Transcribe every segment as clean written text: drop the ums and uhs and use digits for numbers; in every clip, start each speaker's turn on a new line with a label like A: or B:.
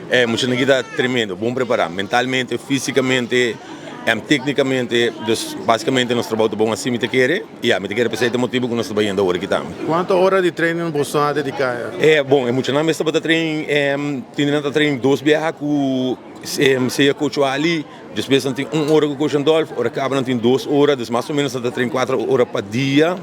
A: E muchanan aki ta tremendo, bon prepara, mentalmente, fisicamente, tecnicamente, dus basicamente nos trabou ta bon asi mi ta kere, y ya mi ta kere p'esey ta motibo cu nos ta bayendo awor aki tambe.
B: Cuanto ora di training boso a dedica?
A: E bon, e muchanan mes tabata train, tin di nan ta train dos biaha cu sea coach Wally, despues nan tin un ora cu coach Randolph, ora caba nan tin dos ora, dus mas o menos nan ta train cuatro ora pa dia.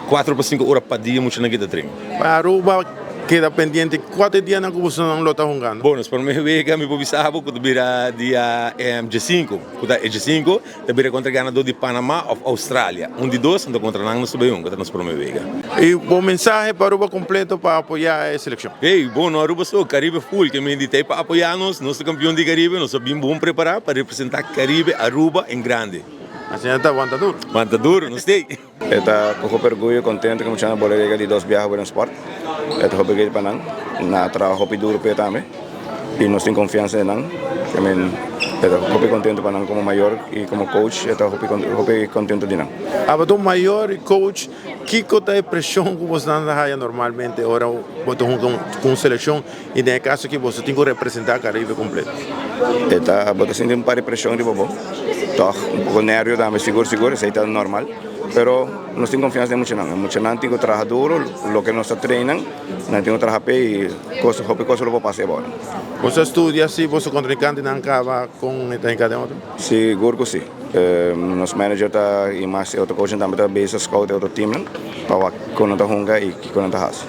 A: Cuatro pa cinco ora pa dia muchanan ki ta train.
B: Pa Aruba keda pendiente cua ta e dianan cu bosonan lo ta hungando?
A: Bon, nos prome wega mi por bisa bo cu ta bira dia diescinco, cu ta e diescinco ta bira contra ganador di Panama of Australia. Un di dos, anto contra nan nos ta bay hunga, ta nos prome wega.
B: Y bo mensahe pa Aruba completo pa apoya e seleccion?
A: Hey, bon, no Aruba so, Caribe full, ke men di ta pa apoya nos, nos ta campeon di Caribe, nos ta bin bon prepara pa representa Caribe, Aruba en grande.
B: Asina ta, wanta duro.
A: Wanta duro, nos tey.
C: E ta ku hopi orguyo i kontentu ku muchanan bolbe yega di dos biaha Buena Sport. E ta hopi great pa nan. Nan a traha hopi duru p'e tambe i nos tin konfiansa den nan. I mean, e ta hopi kontentu pa nan komo mayor i komo coach e ta hopi hopi kontentu di nan.
B: Abo ta un mayor i coach, kiko ta e preshon ku bosnan ta haya normalmente ora bo ta hunga ku un selekshon I den e kaso aki boso tin ku representá Karibe kompleto.
C: E ta, bo ta sinti un par di preshon riba bo, tòg un poko nèrvio tambe, sigur sigur, esei ta normal. Pero nos tin konfiansa den e muchanan. E muchanan tin ku traha duru, loke nos ta train nan, nan tin ku traha p'e i kos, hopi kos lo por pasa e bòrda.
B: Boso a studia si boso kontrinkantenan kaba kon e ta hinká den otro?
C: Sigur ku si. Nos manager ta i mas e otro coachnan tambe ta bezig scout e otro teamnan pa wak kon nan ta hunga i kiko nan ta hasi.